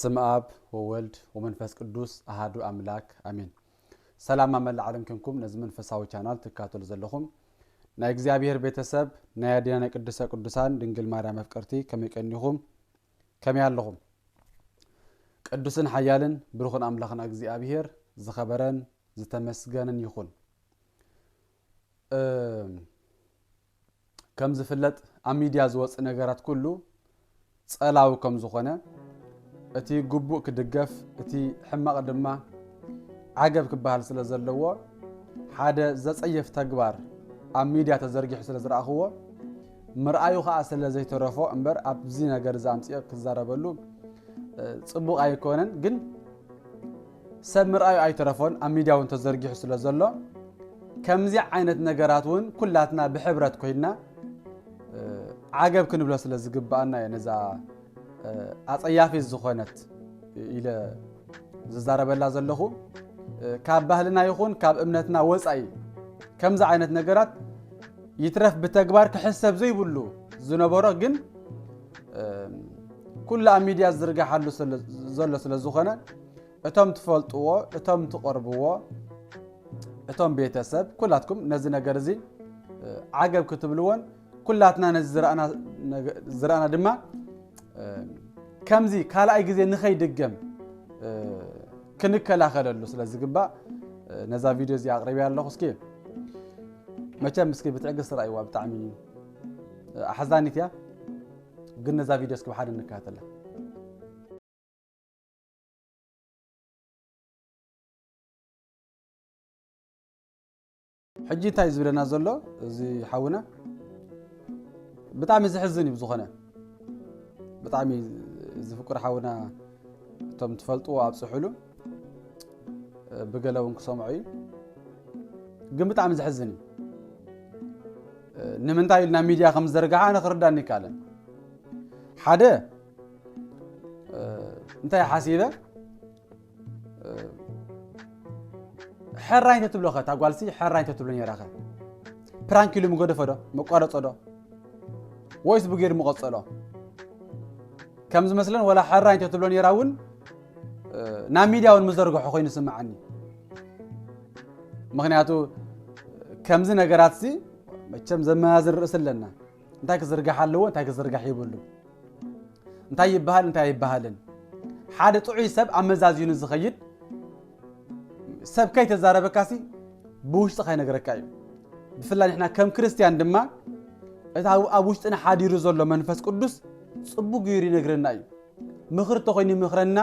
ስም ኣብ ወወልድ ወመንፈስ ቅዱስ ኣሃዱ ኣምላክ ኣሜን። ሰላም ኣብ መላእ ዓለም ኮንኩም ነዚ መንፈሳዊ ቻናል ትካተሉ ዘለኹም ናይ እግዚኣብሔር ቤተሰብ ናይ ኣዴና ናይ ቅድስተ ቅዱሳን ድንግል ማርያም መፍቀርቲ ከመይ ቀኒኹም? ከመይ ኣለኹም? ቅዱስን ሓያልን ብሩኽን ኣምላኽና እግዚኣብሔር ዝኸበረን ዝተመስገንን ይኹን። ከም ዝፍለጥ ኣብ ሚድያ ዝወፅእ ነገራት ኩሉ ፀላዊ ከም ዝኾነ፣ እቲ ግቡእ ክድገፍ እቲ ሕማቕ ድማ ዓገብ ክበሃል ስለ ዘለዎ፣ ሓደ ዘፀየፍ ተግባር ኣብ ሚድያ ተዘርጊሑ ስለ ዝረኣኽዎ ምርኣዩ ከዓ ስለ ዘይተረፎ እምበር ኣብዚ ነገር እዚ ኣምፅኦ ክዛረበሉ ፅቡቕ ኣይኮነን። ግን ሰብ ምርኣዩ ኣይተረፎን ኣብ ሚድያ እውን ተዘርጊሑ ስለ ዘሎ ከምዚ ዓይነት ነገራት እውን ኩላትና ብሕብረት ኮይና ዓገብ ክንብሎ ስለ ዝግባኣና እየ ነዛ ኣፀያፊት ዝኾነት ኢለ ዝዛረበላ ዘለኹ። ካብ ባህልና ይኹን ካብ እምነትና ወፃኢ ከምዚ ዓይነት ነገራት ይትረፍ ብተግባር ክሕሰብ ዘይብሉ ዝነበሮ ግን ኩሉ ኣብ ሚድያ ዝዝርጋሓሉ ዘሎ ስለ ዝኾነ እቶም ትፈልጥዎ እቶም ትቐርብዎ እቶም ቤተሰብ ኩላትኩም ነዚ ነገር እዚ ዓገብ ክትብልዎን ኩላትና ነዚ ዝረኣና ድማ ከምዚ ካልኣይ ግዜ ንኸይድገም ክንከላኸለሉ ስለ ዝግባእ ነዛ ቪድዮ እዚ ኣቕሪበያ ኣለኹ። እስኪ መቸም እስኪ ብትዕግስቲ ረኣይዋ፣ ብጣዕሚ ኣሕዛኒት እያ። ግን ነዛ ቪድዮ እስኪ ብሓደ ንከታተላ። ሕጂ እንታይ ዝብለና ዘሎ እዚ ሓውና? ብጣዕሚ ዝሕዝን እዩ። ብዝኾነ ብጣዕሚ ዝፍቅር ሓውና እቶም ትፈልጥዎ ኣብፅሑሉ ብገለ እውን ክሰምዖ እዩ። ግን ብጣዕሚ ዝሕዝን እዩ። ንምንታይ ኢልና ሚድያ ከም ዝዘርግሓ ኣነ ክርዳኒ ይከኣለን። ሓደ እንታይ ሓሲበ ሕራይ እንተትብሎ ኸ እታ ጓልሲ ሕራይ እንተትብሎ ነይራ ኸ ፕራንክ ኢሉ ምገደፎ ዶ መቋረጾ ዶ ወይስ ብጌር ምቐጸሎ? ከም ዝመስለን ወላ ሕራይ እንተትብሎ ነይራ እውን ናብ ሚድያ እውን ምዘርግሖ ኮይኑ ስምዓኒ። ምክንያቱ ከምዚ ነገራት ሲ መቸም ዘመዛዝን ርእሲ ኣለና። እንታይ ክዝርጋሕ ኣለዎ እንታይ ክዝርጋሕ የብሉ እንታይ ይበሃል እንታይ ኣይበሃልን ሓደ ጥዑይ ሰብ ኣመዛዚኑ ዝኸይድ ሰብ ከይተዛረበካሲ ብውሽጢ ከይነግረካ እዩ። ብፍላይ ንሕና ከም ክርስትያን ድማ እቲ ኣብ ውሽጥና ሓዲሩ ዘሎ መንፈስ ቅዱስ ጽቡቅ ገይሩ ይነግረና እዩ። ምኽሪ ተኾይኑ ይምኽረና፣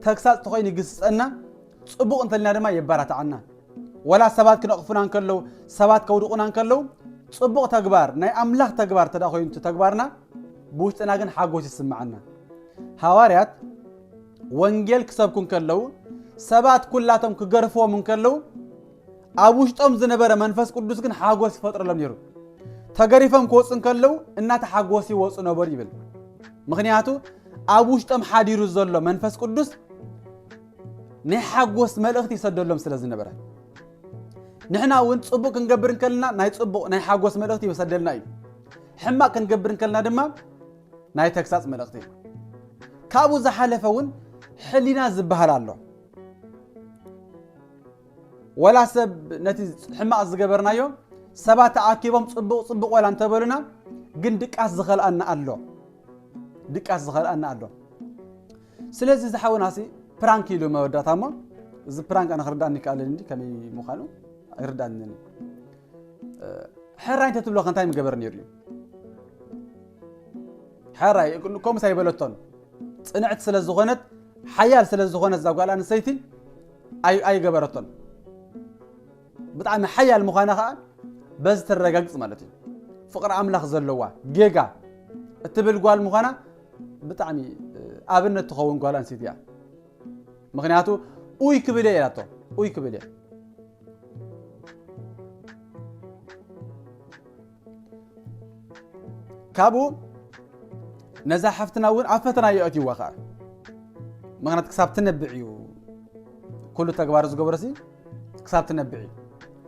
ተግሳጽ ተኾይኑ ይግስጸና፣ ጽቡቕ እንተልና ድማ የባራትዓና። ወላ ሰባት ክነቕፉና እንከለዉ፣ ሰባት ከውድቑና እንከለዉ፣ ጽቡቕ ተግባር፣ ናይ ኣምላኽ ተግባር እንተ ኮይኑ እቲ ተግባርና፣ ብውሽጥና ግን ሓጎስ ይስምዓና። ሃዋርያት ወንጌል ክሰብኩ እንከለዉ፣ ሰባት ኩላቶም ክገርፍዎም እንከለዉ፣ ኣብ ውሽጦም ዝነበረ መንፈስ ቅዱስ ግን ሓጎስ ይፈጥረሎም ነይሩ። ተገሪፎም ክወፁ እንከለዉ እናተሓጎሱ ይወፁ ነበሩ ይብል። ምኽንያቱ ኣብ ውሽጦም ሓዲሩ ዘሎ መንፈስ ቅዱስ ናይ ሓጎስ መልእኽቲ ይሰደሎም ስለ ዝነበረ፣ ንሕና እውን ፅቡቅ ክንገብር እንከልና ናይ ፅቡቅ ናይ ሓጎስ መልእኽቲ ይሰደልና እዩ። ሕማቅ ክንገብር እንከልና ድማ ናይ ተግሳፅ መልእኽቲ። ካብኡ ዝሓለፈ እውን ሕሊና ዝበሃል ኣሎ። ወላ ሰብ ነቲ ሕማቕ ዝገበርናዮ ሰባት ተኣኪቦም ጽቡቕ ጽቡቕ ወላ እንተበሉና ግን ድቃስ ዝኸልኣና ኣሎ። ድቃስ ዝኸልኣና ኣሎ። ስለዚ ዝሓውናሲ ፕራንክ ኢሉ መወዳእታ እሞ እዚ ፕራንክ ኣነ ክርዳእኒ ይከኣለኒ እንዲ ከመይ ምዃኑ ኣይርዳእንን። ሕራይ እንተትብሎ ከ እንታይ ምገበር ነይሩ እዩ? ሕራይ ከምኡስ ኣይበለቶን። ጽንዕቲ ስለ ዝኾነት ሓያል ስለ ዝኾነት እዛ ጓል ኣንስተይቲ ኣይገበረቶን። ብጣዕሚ ሓያል ምዃና ከዓ በዚ ተረጋግፅ ማለት እዩ። ፍቕሪ ኣምላኽ ዘለዋ ጌጋ እትብል ጓል ምዃና ብጣዕሚ ኣብነት ትኸውን ጓል ኣንስተይቲ እያ። ምኽንያቱ ኡይ ክብል እየ ኢላቶ። ኡይ ክብል እየ ካብኡ ነዛ ሓፍትና እውን ኣብ ፈተና የእትይዋ ከዓ። ምኽንያት ክሳብ ትነብዕ እዩ ኩሉ ተግባር ዝገበረሲ ክሳብ ትነብዕ እዩ።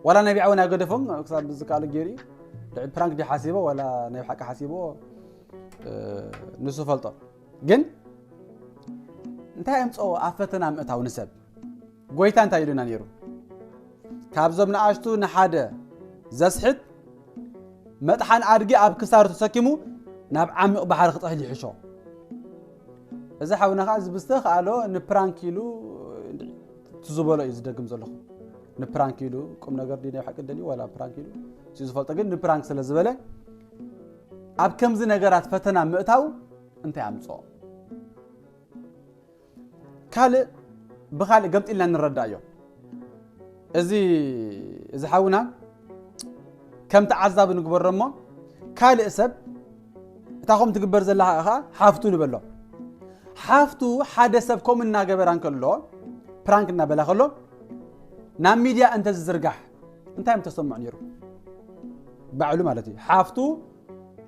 ዋላ ነቢዓ እውን ኣይገደፎም ክሳብ ዝከኣሉ ገይሩ እዩ። ፕራንክ ዲ ሓሲቦ ዋላ ናይ ሓቂ ሓሲቦ ንሱ ፈልጦ። ግን እንታይ ኣምፅኦ ኣብ ፈተና ምእታው ንሰብ? ጎይታ እንታይ ኢሉና ነይሩ? ካብዞም ንኣሽቱ ንሓደ ዘስሕት መጥሓን ኣድጊ ኣብ ክሳዱ ተሰኪሙ ናብ ዓሚቕ ባሕሪ ክጥሕል ይሕሾ። እዚ ሓውና ከዓ እዚ ብዝተኽኣሎ ንፕራንክ ኢሉ እቲ ዝበሎ እዩ ዝደግም ዘለኹ። ንፕራንክ ኢሉ ቁም ነገር ድዩ ናይ ሓቂ ደልዩ ዋላ ፕራንክ ኢሉ እሱ ዝፈልጦ፣ ግን ንፕራንክ ስለ ዝበለ ኣብ ከምዚ ነገራት ፈተና ምእታው እንታይ ኣምፅኦ? ካልእ ብኻልእ ገምጢልና ንረዳእዮ። እዚ እዚ ሓውና ከም ተዓዛቢ ንግበሮ እሞ ካልእ ሰብ እታ ከም ትግበር ዘላ ከዓ ሓፍቱ ንበሎ። ሓፍቱ ሓደ ሰብ ከምኡ እናገበራ እንከሎ፣ ፕራንክ እናበላ ከሎ ናብ ሚድያ እንተዝዝርጋሕ እንታይ ምተሰምዖ ነይሩ? ባዕሉ ማለት እዩ። ሓፍቱ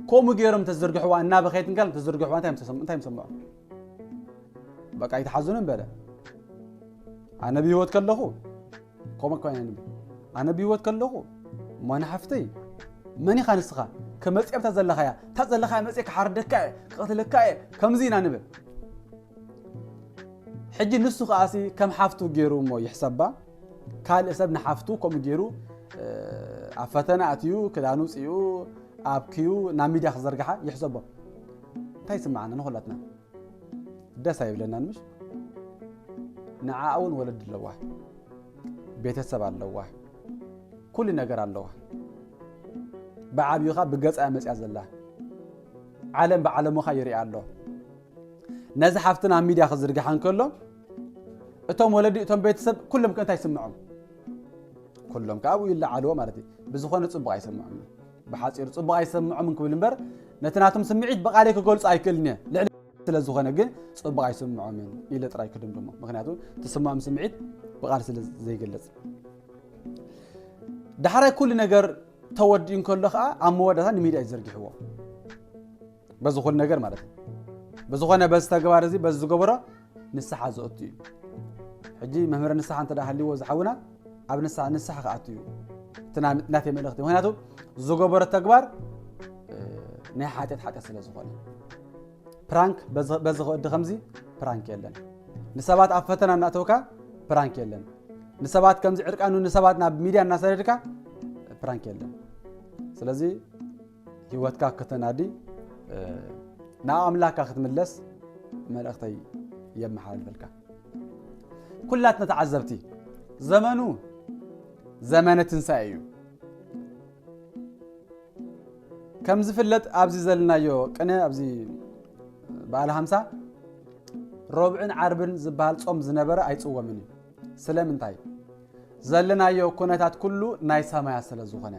ከምኡ ገይሮም ተዝርግሕዋ፣ እናበኸየት እንከላ ተዝርግሕዋ እንታይ ምተሰም-፣ እንታይ ምሰምዖ? በቃ ኣይትሓዝኑ በለ። ኣነ ብህይወት ከለኹ ከምኡ እኮ ኢና ንብል። ኣነ ብህይወት ከለኹ እሞ ንሓፍተይ መን ኢኻ ንስኻ? ከመፅያ ብታ ዘለኻያ፣ እታ ዘለኻያ መፅየ ክሓርደካ እየ፣ ክቐትለካ እየ፣ ከምዚ ኢና ንብል። ሕጂ ንሱ ከኣሲ ከም ሓፍቱ ገይሩ እሞ ይሕሰባ። ካልእ ሰብ ንሓፍቱ ከምኡ ገይሩ፣ እ፣ ኣብ ፈተና ኣትዩ፣ ክዳኑ ውፅኡ፣ ኣብክዩ ናብ ሚድያ ክዘርግሓ ይሕሰቦ። እንታይ ይስምዓና ንኹላትና? ደስ ኣይብለናን ምሽ? ንዓኣ እውን ወለዲ ኣለዋ፣ ቤተሰብ ኣለዋ፣ ኩሉ ነገር ኣለዋ። ብዓብዩኻ ብገጻ እያ መጽያ ዘላ። ዓለም ብዓለሙኻ ይሪኣ ኣሎ። ነዚ ሓፍትና ኣብ ሚድያ ክዝርግሓ እንከሎ እቶም ወለዲ፣ እቶም ቤተሰብ ኩሎም ከ እንታይ ይስምዖም? ኩሎም ከ ኣብኡ ይለዓልዎ ማለት እዩ። ብዝኾነ ጽቡቕ ኣይሰምዖም እዩ። ብሓጺሩ ጽቡቕ ኣይሰምዖም እንክብል እምበር ነቲ ናቶም ስምዒት ብቓለይ ክገልጾ ኣይክእልን እየ። ልዕሊ ስለ ዝኾነ ግን ጽቡቕ ኣይስምዖምን ኢለ ጥራይ ክድምድሞ። ምኽንያቱ እቲ ስምዖም ስምዒት ብቓል ስለ ዘይገልጽ። ዳሕራይ ኩሉ ነገር ተወዲኡ እንከሎ ኸኣ ኣብ መወዳእታ ንሚድያ እዩ ዘርጊሕዎ። በዚ ኩሉ ነገር ማለት እዩ። ብዝኾነ በዚ ተግባር እዚ በዚ ዝገበሮ ንስሓ ዘእቱ እዩ። ሕጂ መምህረ ንስሓ እንተ ደኣ ሃልይዎ ዝሓውና ኣብ ንስሓ፣ ንስሓ ክኣቱ እዩ። እቲ ና-፣ ናተይ መልእኽቲ። ምኽንያቱ ዝገበሮ ተግባር፣ እ፣ ናይ ሓጢኣት ሓጢኣት ስለ ዝኾነ። ፕራንክ በዚ፣ በዚ ክእዲ ከምዚ ፕራንክ የለን። ንሰባት ኣብ ፈተና እናእተውካ ፕራንክ የለን። ንሰባት ከምዚ ዕርቃኑ ንሰባት ናብ ሚድያ እናሰደድካ ፕራንክ የለን። ስለዚ ህይወትካ ከተናዲ፣ እ፣ ናብ ኣምላክካ ክትምለስ መልእኽተይ የመሓላልፈልካ። ኩላትና ተዓዘብቲ፣ ዘመኑ ዘመነ ትንሳኤ እዩ። ከም ዝፍለጥ ኣብዚ ዘለናዮ ቅነ፣ ኣብዚ በዓል ሃምሳ ረቡዕን ዓርብን ዝበሃል ጾም ዝነበረ ኣይጽወምን እዩ። ስለምንታይ? ዘለናዮ ኩነታት ኩሉ ናይ ሰማያት ስለ ዝኾነ።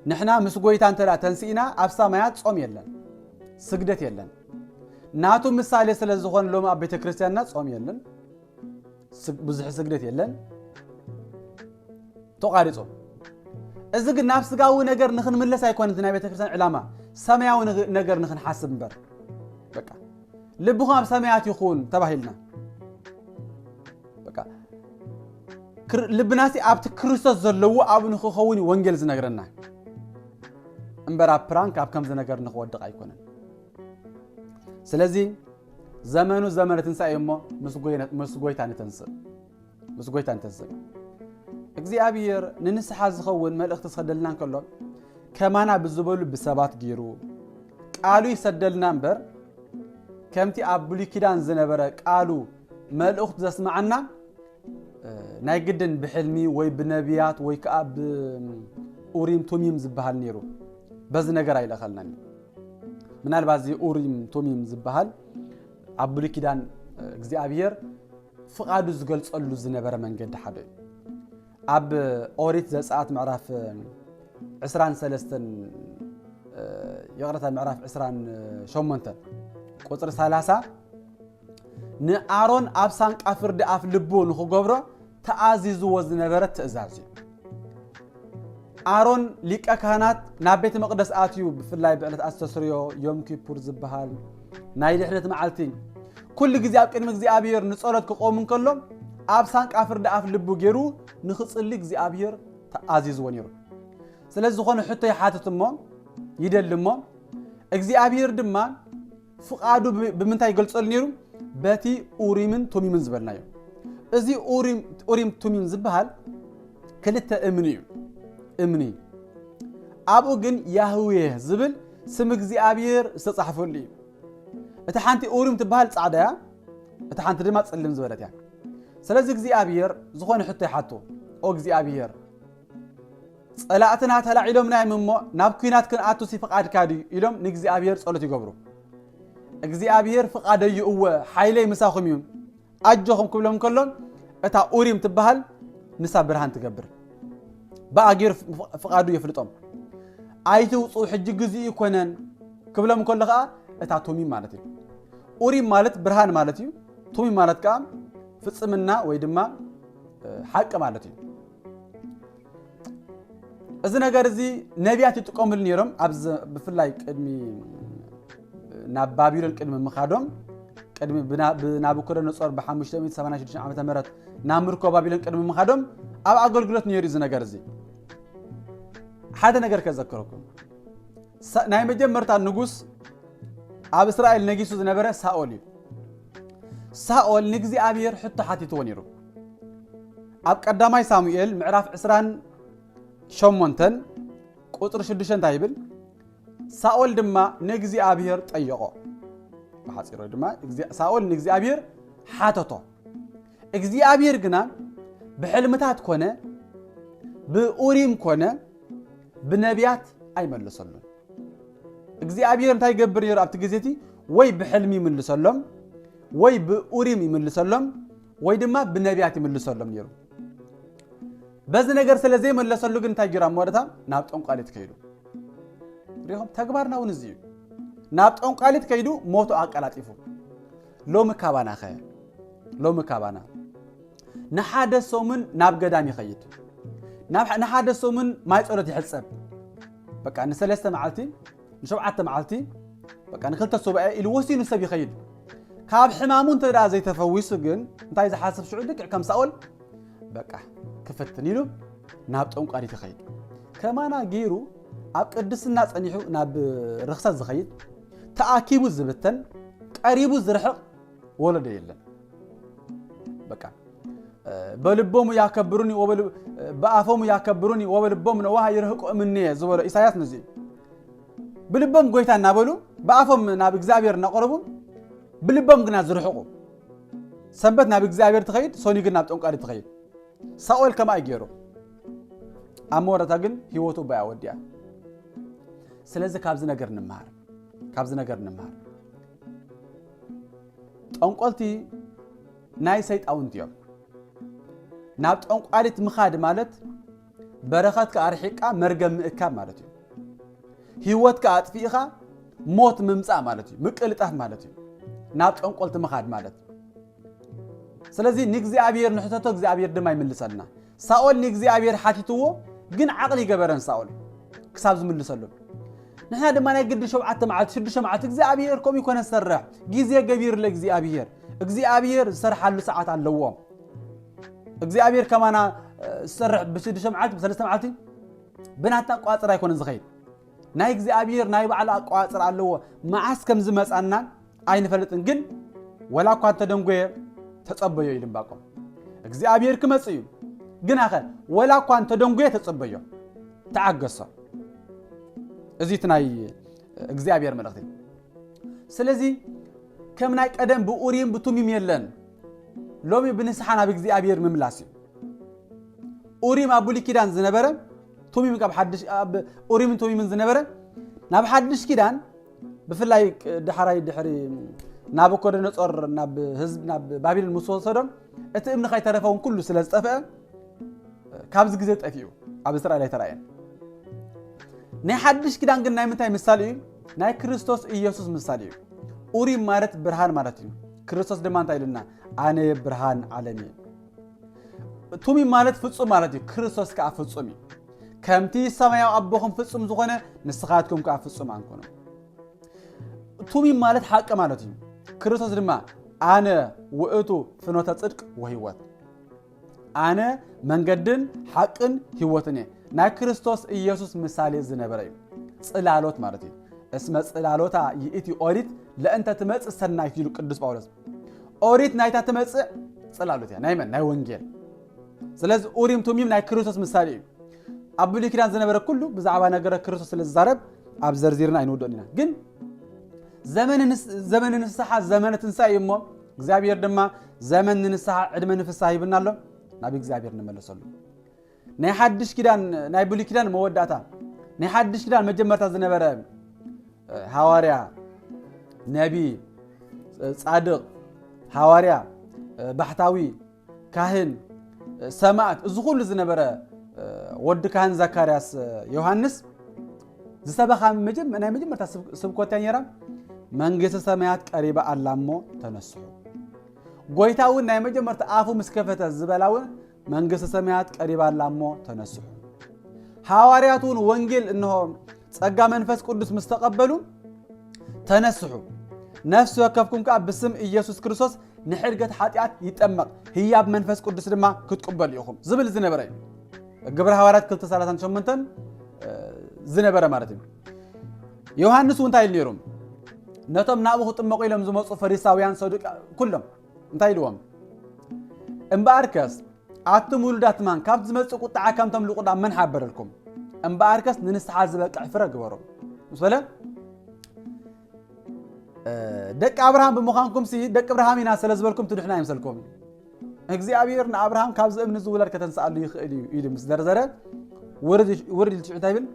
ንሕና ምስ ጎይታ እንተ ደኣ ተንሲእና ኣብ ሰማያት ጾም የለን፣ ስግደት የለን። ናቱ ምሳሌ ስለ ዝኾነ ሎሚ ኣብ ቤተ ክርስቲያንና ጾም የለን፣ ስግ-፣ ብዙሕ ስግደት የለን፣ ተቋሪጹ። እዚ ግን ናብ ስጋዊ ነገር ንኽንምለስ ኣይኮነን እቲ ናይ ቤተ ክርስቲያን ዕላማ፣ ሰማያዊ ንግ-፣ ነገር ንኽንሓስብ እምበር። በቃ ልብኹም ኣብ ሰማያት ይኹን ተባሂልና። በቃ ክር-፣ ልብናሲ ኣብቲ ክርስቶስ ዘለዎ ኣብኡ ንኽኸውን እዩ ወንጌል ዝነግረና እምበር ኣብ ፕራንክ ኣብ ከምዚ ነገር ንኽወድቕ ኣይኮነን። ስለዚ ዘመኑ ዘመነ ትንሳኤ እሞ ምስ ጎይነ-፣ ምስ ጎይታ ንተንስእ፣ ምስ ጎይታ ንተንስእ። እግዚኣብሔር ንንስሓ ዝኸውን መልእኽቲ ዝሰደልና እንከሎ ከማና ብዝበሉ ብሰባት ገይሩ ቃሉ ይሰደልና እምበር ከምቲ ኣብ ብሉይ ኪዳን ዝነበረ ቃሉ መልእኽቱ ዘስምዓና፣ እ፣ ናይ ግድን ብሕልሚ ወይ ብነቢያት ወይ ከዓ ብኡሪም ቱሚም ዝበሃል ነይሩ። በዚ ነገር ኣይለኸልናን እዩ። ምናልባት እዚ ኡሪም ቱሚም ዝበሃል ኣብ ብሉይ ኪዳን፣ እ፣ እግዚኣብሔር ፍቓዱ ዝገልጸሉ ዝነበረ መንገዲ ሓደ እዩ። ኣብ ኦሪት ዘጸኣት ምዕራፍ ዕስራን ሰለስተን፣ እ፣ ይቕረታ፣ ምዕራፍ ዕስራን ሸሞንተን ቁጽሪ ሰላሳ፣ ንኣሮን ኣብ ሳንቃ ፍርዲ ኣፍ ልቡ ንኽገብሮ ተኣዚዝዎ ዝነበረ ትእዛዝ እዩ። ኣሮን ሊቀ ካህናት ናብ ቤተ መቕደስ ኣትዩ፣ ብፍላይ ብዕለት ኣስተስርዮ፣ ዮም ኪፑር ዝበሃል ናይ ድሕነት መዓልቲ፣ ኩሉ ግዜ ኣብ ቅድሚ እግዚኣብሔር ንጸሎት ክቆም እንከሎ፣ ኣብ ሳንቃ ፍርዲ ኣፍ ልቡ ገይሩ ንኽጽሊ እግዚኣብሔር ተኣዚዝዎ ነይሩ። ስለዚ ዝኾነ ሕቶ ይሓትት እሞ፣ ይደሊ እሞ፣ እግዚኣብሔር ድማ ፍቓዱ ብ-፣ ብምንታይ ይገልጸሉ ነይሩ? በቲ ኡሪምን ቱሚምን ዝበልናዮ። እዚ ኡሪም ኡሪም ቱሚም ዝበሃል ክልተ እምኒ እዩ። እምኒ ኣብኡ ግን ያህዌ ዝብል ስም እግዚኣብሔር ዝተጻሕፈሉ እዩ። እታ ሓንቲ ኡሪም ትበሃል ጻዕዳ እያ፣ እታ ሓንቲ ድማ ጽልም ዝበለት እያ። ስለዚ እግዚኣብሔር ዝኾነ ሕቶ ይሓቶ። ኦ እግዚኣብሔር፣ ጸላእትና ተላዒሎምና እዮም እሞ ናብ ኲናት ክንኣቱ ሲ ፍቓድካ ድዩ ኢሎም ንእግዚኣብሔር ጸሎት ይገብሩ። እግዚኣብሔር ፍቓደዩ እወ ሓይለይ ምሳኹም እዩ ኣጆኹም ክብሎም ከሎ እታ ኡሪም ትበሃል ንሳ ብርሃን ትገብር። ብኣጊር ፍቓዱ የፍልጦም። ኣይትውፁ ሕጂ ግዚኡ ይኮነን ክብሎም ከሎ ከዓ እታ ቱሚም ማለት እዩ። ኡሪም ማለት ብርሃን ማለት እዩ። ቱሚም ማለት ከዓ ፍጽምና ወይ ድማ ሓቂ ማለት እዩ። እዚ ነገር እዚ ነቢያት ይጥቀምሉ ነይሮም። ኣብ ብፍላይ ቅድሚ ናብ ባቢሎን ቅድሚ ምኻዶም ቅድሚ ብናቡኮደነጾር ብ586 ዓመተ ምህረት ናብ ምርኮ ባቢሎን ቅድሚ ምኻዶም ኣብ ኣገልግሎት ነይሩ እዚ ነገር እዚ። ሓደ ነገር ከዘክረኩም። ናይ መጀመርታ ንጉስ ኣብ እስራኤል ነጊሱ ዝነበረ ሳኦል እዩ። ሳኦል ንእግዚኣብሔር ሕቶ ሓቲትዎ ነይሩ። ኣብ ቀዳማይ ሳሙኤል ምዕራፍ ዕስራን ሸሞንተን ቁፅሪ ሽዱሽተ እንታይ ይብል? ሳኦል ድማ ንእግዚኣብሔር ጠየቖ። ብሓፂሮ ድማ ሳኦል ንእግዚኣብሔር ሓተቶ። እግዚኣብሔር ግና ብሕልምታት ኮነ ብኡሪም ኮነ ብነቢያት ኣይመለሰሉን። እግዚኣብሔር እንታይ ይገብር ነይሩ ኣብቲ ግዜ እቲ? ወይ ብሕልሚ ይምልሰሎም፣ ወይ ብኡሪም ይምልሰሎም፣ ወይ ድማ ብነቢያት ይምልሰሎም ነይሩ። በዚ ነገር ስለ ዘይመለሰሉ ግን እንታይ ጌሩ ኣብ መወዳእታ ናብ ጠንቋሊት ከይዱ። ሪኹም ተግባርና እውን እዚ እዩ። ናብ ጠንቋሊት ከይዱ ሞቱ ኣቀላጢፉ። ሎሚ ካባና ኸ? ሎሚ ካባና ንሓደ ሰሙን ናብ ገዳም ይኸይድ። ንሓደ ሰሙን ማይ ጸሎት ይሕጸብ። በቃ ንሰለስተ መዓልቲ ንሸውዓተ መዓልቲ በቃ ንክልተ ሱባኤ ኢሉ ወሲኑ ሰብ ይኸይድ። ካብ ሕማሙ እንተ ደኣ ዘይተፈዊሱ ግን እንታይ ዝሓስብ ሽዑ ልክዕ ከም ሳኦል በቃ ክፍትን ኢሉ ናብ ጠንቋሊት ይኸይድ። ከማና ገይሩ ኣብ ቅድስና ጸኒሑ ናብ ርኽሰት ዝኸይድ፣ ተኣኪቡ ዝብተን፣ ቀሪቡ ዝርሕቕ ወለዶ የለን። በቃ በልቦሙ ያከብሩኒ ብኣፎሙ ያከብሩኒ ወበልቦም ነዋሃ ይርህቁ እምንየ ዝበሎ ኢሳያስ ነዚ ብልቦም ጎይታ እናበሉ ብኣፎም ናብ እግዚኣብሔር እናቆረቡ ብልቦም ግና ዝርሕቁ። ሰንበት ናብ እግዚኣብሔር ትኸይድ፣ ሰኑይ ግን ናብ ጠንቋሊ ትኸይድ። ሳኦል ከማይ ገይሩ ኣብ መወዳእታ ግን ህይወቱ ባያ ወዲያ። ስለዚ ካብዚ ነገር ንምሃር፣ ካብዚ ነገር ንምሃር። ጠንቆልቲ ናይ ሰይጣውንቲ እዮም። ናብ ጠንቋሊት ምኻድ ማለት በረኸትካ ኣርሒቕካ መርገም ምእካብ ማለት እዩ። ህይወትካ ኣጥፊእኻ ሞት ምምጻእ ማለት እዩ፣ ምቅልጣፍ ማለት እዩ። ናብ ጠንቆልቲ ምኻድ ማለት። ስለዚ ንእግዚኣብሔር ንሕተቶ እግዚኣብሔር ድማ ይምልሰልና። ሳኦል ንእግዚኣብሔር ሓቲትዎ ግን ዓቕሊ ይገበረን ሳኦል ክሳብ ዝምልሰሉ። ንሕና ድማ ናይ ግዲ ሸውዓተ መዓልቲ ሽዱሽተ መዓልቲ እግዚኣብሔር ከምኡ ይኮነ ዝሰርሕ ግዜ ገቢርለ እግዚኣብሔር እግዚኣብሔር ዝሰርሓሉ ሰዓት ኣለዎ። እግዚኣብሔር ከማና ዝሰርሕ ብሽዱሽተ መዓልቲ ብሰለስተ መዓልቲ ብናትና ኣቋፅር ኣይኮነን ዝኸይድ። ናይ እግዚኣብሔር ናይ ባዕሉ ኣቋፅር ኣለዎ። መዓስ ከም ዝመፃና ኣይንፈልጥን ግን ወላ እኳ እንተደንጎየ ተፀበዮ ኢሉ እምባቆም። እግዚኣብሔር ክመፅእ እዩ። ግናኸ ወላ እኳ እንተደንጎየ ተፀበዮ፣ ተዓገሶ። እዚ እቲ ናይ እግዚኣብሔር መልእኽቲ። ስለዚ ከም ናይ ቀደም ብኡሪም ብቱሚም የለን። ሎሚ ብንስሓ ናብ እግዚኣብሔር ምምላስ እዩ። ኡሪም ኣብ ብሉይ ኪዳን ዝነበረ ቱሚም ካብ ሓድሽ ኡሪምን ቱሚምን ዝነበረ ናብ ሓድሽ ኪዳን ብፍላይ ዳሕራይ ድሕሪ ናቡኮደነጾር ናብ ህዝብ ናብ ባቢሎን ምስ ወሰዶም እቲ እምኒ ከይተረፈውን ኩሉ ስለ ዝጠፍአ ካብዚ ግዜ ጠፊኡ ኣብ እስራኤል ኣይተራእየን። ናይ ሓድሽ ኪዳን ግን ናይ ምንታይ ምሳሌ እዩ? ናይ ክርስቶስ ኢየሱስ ምሳሌ እዩ። ኡሪም ማለት ብርሃን ማለት እዩ። ክርስቶስ ድማ እንታይ ኢሉና? ኣነ ብርሃን ዓለም እየ። ቱሚም ማለት ፍጹም ማለት እዩ። ክርስቶስ ከኣ ፍጹም እዩ። ከምቲ ሰማያዊ ኣቦኹም ፍጹም ዝኾነ ንስኻትኩም ከኣ ፍጹማን ኩኑ። ቱሚም ማለት ሓቂ ማለት እዩ። ክርስቶስ ድማ ኣነ ውእቱ ፍኖተ ጽድቅ ወህይወት፣ ኣነ መንገድን ሓቅን ህይወትን እየ። ናይ ክርስቶስ ኢየሱስ ምሳሌ ዝነበረ እዩ። ጽላሎት ማለት እዩ። እስመ ጽላሎታ ይእቲ ኦሪት ለእንተ ትመጽእ ሰናይት ኢሉ ቅዱስ ጳውሎስ። ኦሪት ናይታ ትመጽእ ጽላሎት እያ። ናይ መን? ናይ ወንጌል። ስለዚ ኡሪም ቱሚም ናይ ክርስቶስ ምሳሌ እዩ። ኣብ ብሉይ ኪዳን ዝነበረ ኩሉ ብዛዕባ ነገረ ክርስቶስ ስለ ዝዛረብ ኣብ ዘርዚርና ኣይንውድኦን ኢና። ግን ዘመን ንስ-፣ ዘመን ንስሓ ዘመነ ትንሳኤ እዩ እሞ እግዚኣብሔር ድማ ዘመን ንንስሓ ዕድመ ንፍስሓ ሂብና ኣሎ። ናብ እግዚኣብሔር ንመለሰሉ። ናይ ሓድሽ ኪዳን፣ ናይ ብሉይ ኪዳን መወዳእታ፣ ናይ ሓድሽ ኪዳን መጀመርታ ዝነበረ፣ እ፣ ሃዋርያ፣ ነቢ፣ እ፣ ጻድቕ፣ ሃዋርያ፣ እ፣ ባሕታዊ፣ ካህን፣ እ፣ ሰማዕት፣ እዚ ኩሉ ዝነበረ፣ እ፣ ወዲ ካህን ዘካርያስ፣ እ፣ ዮሃንስ ዝሰበኻ መጀመ-፣ ናይ መጀመርታ ስብ-፣ ስብከት እንታይ ነይራ? "መንግስቲ ሰማያት ቀሪባ ኣላ እሞ ተነስሑ።" ጎይታ እውን ናይ መጀመርታ ኣፉ ምስ ከፈተ ዝበላ እውን "መንግስቲ ሰማያት ቀሪባ ኣላ እሞ ተነስሑ።" ሃዋርያት እውን ወንጌል እንሆ ጸጋ መንፈስ ቅዱስ ምስ ተቐበሉ "ተነስሑ፣ ነፍሲ ወከፍኩም ከኣ ብስም ኢየሱስ ክርስቶስ ንሕድገት ሓጢኣት ይጠመቕ፣ ህያብ መንፈስ ቅዱስ ድማ ክትቅበሉ ኢኹም" ዝብል ዝነበረ እዩ። ግብረ ሃዋርያት ክልተ ሰላሳን ሸሞንተን፣ እ፣ ዝነበረ ማለት እዩ። ዮሃንስ እውን እንታይ ኢሉ ነይሩ? ነቶም ናብኡ ክጥመቑ ኢሎም ዝመጹ ፈሪሳውያን፣ ሰዱቃ፣ ኩሎም እንታይ ኢልዎም? "እምበኣርከስ ኣቱም ውሉዳት ማን፣ ካብቲ ዝመጽእ ቁጥዓ ከም ተምልቑ ዳኣ መን ሓበረልኩም? እምበኣርከስ ንንስሓ ዝበቅዕ ፍረ ግበሩ" ምስ በለ፣ እ፣ ደቂ ኣብርሃም ብምዃንኩም ሲ ደቂ ኣብርሃም ኢና ስለ ዝበልኩም ትድሕኑ ኣይምሰልኩም። እግዚኣብሔር ንኣብርሃም "ካብዚ እምኒ እዚ ውላድ ከተንስኣሉ ይኽእል እዩ" ኢሉ ምስ ዘርዘረ፣ ውርድ፣ ውርድ ኢሉ ትሽዑ እንታይ ይብል?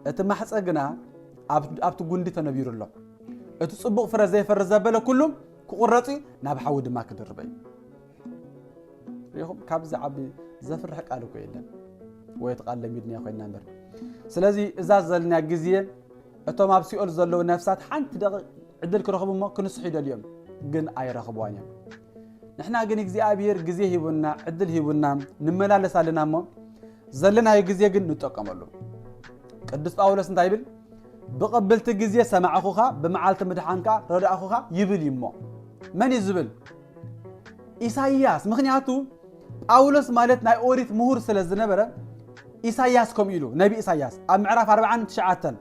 "እቲ ማሕፀ ግና ኣብ-፣ ኣብቲ ጉንዲ ተነቢሩ ኣሎ። እቲ ጽቡቕ ፍረ ዘይፈሪ ዘበለ ኩሉ ክቑረጽ እዩ፣ ናብ ሓዊ ድማ ክድርበ እዩ።" ሪኢኹም? ካብዚ ዓቢ ዘፍርሕ ቃል እኮ የለን። ወይ እቲ ቃል ለሚድናዮ ኮይንና እምበር። ስለዚ እዛ ዘለና ግዜ እቶም ኣብ ሲኦል ዘለዉ ነፍሳት ሓንቲ ደቂቕ ዕድል ክረኽቡ እሞ ክንስሑ ይደልዩ እዮም፣ ግን ኣይረኽብዋን እዮም። ንሕና ግን እግዚኣብሔር ግዜ ሂቡና፣ ዕድል ሂቡና፣ ንመላለስ ኣለና እሞ ዘለናዮ ግዜ ግን ንጠቀመሉ። ቅዱስ ጳውሎስ እንታይ ይብል? "ብቕብልቲ ግዜ ሰማዕኹኻ፣ ብመዓልቲ ምድሓንካ ረዳእኹኻ" ይብል እዩ እሞ። መን እዩ ዝብል? ኢሳይያስ። ምኽንያቱ ጳውሎስ ማለት ናይ ኦሪት ምሁር ስለ ዝነበረ፣ ኢሳይያስ ከምኡ ኢሉ፣ ነቢ ኢሳይያስ ኣብ ምዕራፍ ኣርብዓን ትሽዓተን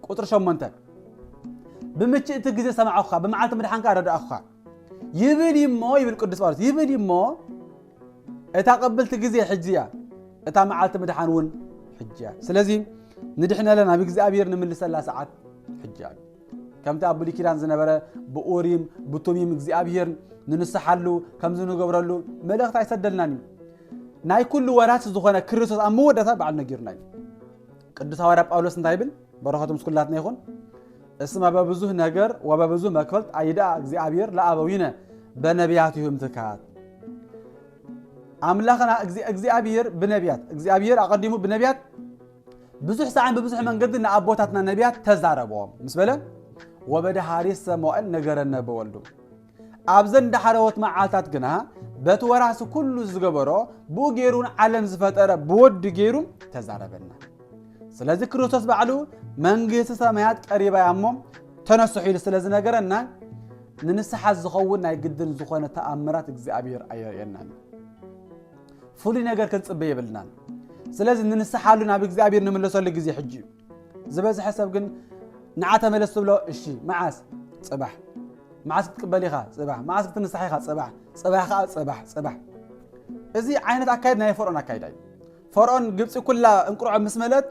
ቁጽሪ ሸሞንተ፣ "ብምችእቲ ግዜ ሰማዕኹኻ፣ ብመዓልቲ ምድሓንካ ረዳእኹኻ" ይብል እሞ፣ ይብል ቅዱስ ጳውሎስ፣ ይብል እሞ፣ እታ ቅብልቲ ግዜ ሕጂ እያ፣ እታ መዓልቲ ምድሓን እውን ሕጂ እያ። ስለዚ ንድሕነላ ናብ እግዚኣብሔር ንምልሰላ ሰዓት ሕጂ እያ። ከምቲ ኣብ ብሉይ ኪዳን ዝነበረ ብኡሪም ብቱሚም እግዚኣብሔር ንንስሓሉ ከምዚ ንገብረሉ መልእኽቲ ኣይሰደልናን እዩ። ናይ ኩሉ ወራሲ ዝኾነ ክርስቶስ ኣብ መወዳእታ በዓል ነጊሩና እዩ። ቅዱስ ሃዋርያ ጳውሎስ እንታይ ይብል? በረኸቱ ምስ ኩላትና ይኹን። "እስመ በብዙህ ነገር ወበብዙህ መክፈልት ኣይድኣ እግዚኣብሔር ለአበዊነ በነቢያቲሁ እምትካት።" ኣምላኽና እግዚ-፣ እግዚኣብሔር ብነቢያት፣ እግዚኣብሔር ኣቐዲሙ ብነቢያት ብዙሕ ሰዓን ብብዙሕ መንገዲ ንኣቦታትና ነቢያት ተዛረቦም ምስ በለ፣ "ወበደሃሪሰ መዋእል ነገረነ በወልዱ።" ኣብዘን ዳሕረዎት መዓልታት ግና በቲ ወራሲ ኩሉ ዝገበሮ፣ ብኡ ገይሩ እውን ዓለም ዝፈጠረ ብወዱ ገይሩ ተዛረበና። ስለዚ ክርስቶስ ባዕሉ "መንግስቲ ሰማያት ቀሪባ እያ እሞ ተነስሑ" ኢሉ ስለ ዝነገረና፣ ንንስሓ ዝኸውን ናይ ግድን ዝኾነ ተኣምራት እግዚኣብሔር ኣየርእየናን። ፍሉይ ነገር ክንጽበ የብልናን። ስለዚ ንንስሓሉ ናብ እግዚኣብሔር ንምለሰሉ ግዜ ሕጂ እዩ። ዝበዝሐ ሰብ ግን "ንዓ ተመለስ" ትብሎ፣ "እሺ፣ መዓስ?" "ጽባሕ።" "መዓስ ክትቅበል ኢኻ?" "ጽባሕ።" "መዓስ ክትንስሓ ኢኻ?" "ጽባሕ።" "ጽባሕ ከኣ ጽባሕ፣ ጽባሕ።" እዚ ዓይነት ኣካይድ ናይ ፈርዖን ኣካይዳ እዩ። ፈርዖን ግብጺ ኩላ እንቅርዖ ምስ መለት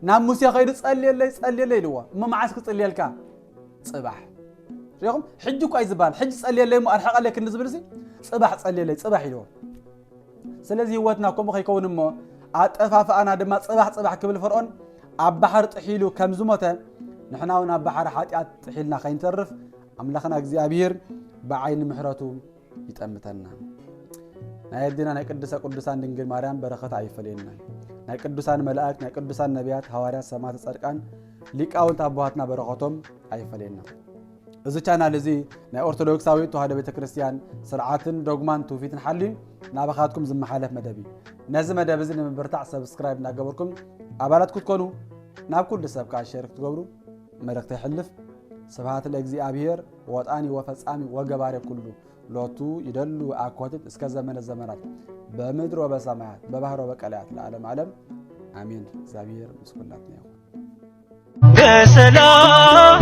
ናብ ሙሴ ከይዱ "ጸልየለይ፣ ጸልየለይ" ኢልዎ። "እሞ መዓስ ክጽልየልካ?" "ጽባሕ።" ሪኹም? ሕጂ እኳ እዩ ዝበሃል። "ሕጂ ጸልየለይ እሞ ኣርሕቐለይ" ክንዲ ዝብል ሲ "ጽባሕ ጸልየለይ፣ ጽባሕ" ኢልዎ። ስለዚ ህይወትና ከምኡ ከይከውን እሞ ኣጠፋፍኣና ድማ ጽባሕ ጽባሕ ክብል ፈርዖን ኣብ ባሕሪ ጥሒሉ ከም ዝሞተ ንሕና እውን ኣብ ባሕሪ ሓጢኣት ጥሒልና ከይንተርፍ ኣምላኽና እግዚኣብሔር ብዓይኒ ምሕረቱ ይጠምተና። ናይ ኣዴና ናይ ቅድስተ ቅዱሳን ድንግል ማርያም በረኸት ኣይፈለየና። ናይ ቅዱሳን መላእክት፣ ናይ ቅዱሳን ነቢያት፣ ሃዋርያት፣ ሰማዕታት፣ ጻድቃን፣ ሊቃውንት ኣቦሃትና በረኸቶም ኣይፈለየና። እዚ ቻናል እዚ ናይ ኦርቶዶክሳዊት ተዋህዶ ቤተክርስትያን ስርዓትን ዶግማን ትውፊትን ሓልዩ ናባኻትኩም ዝመሓለፍ መደብ እዩ። ነዚ መደብ እዚ ንምብርታዕ ሰብስክራይብ እናገበርኩም ኣባላት ክትኮኑ፣ ናብ ኩሉ ሰብ ከዓ ሼር ክትገብሩ መልእኽቲ የሕልፍ። ስብሐት ለእግዚኣብሔር ወጣኒ ወፈጻሚ ወገባሬ ኩሉ ሎቱ ይደሉ አኮትት እስከ ዘመነ ዘመናት በምድር ወበሰማያት በባህር ወበቀላያት ለዓለም ዓለም አሜን። እግዚኣብሔር ምስ ኩላትና ይኹን። በሰላም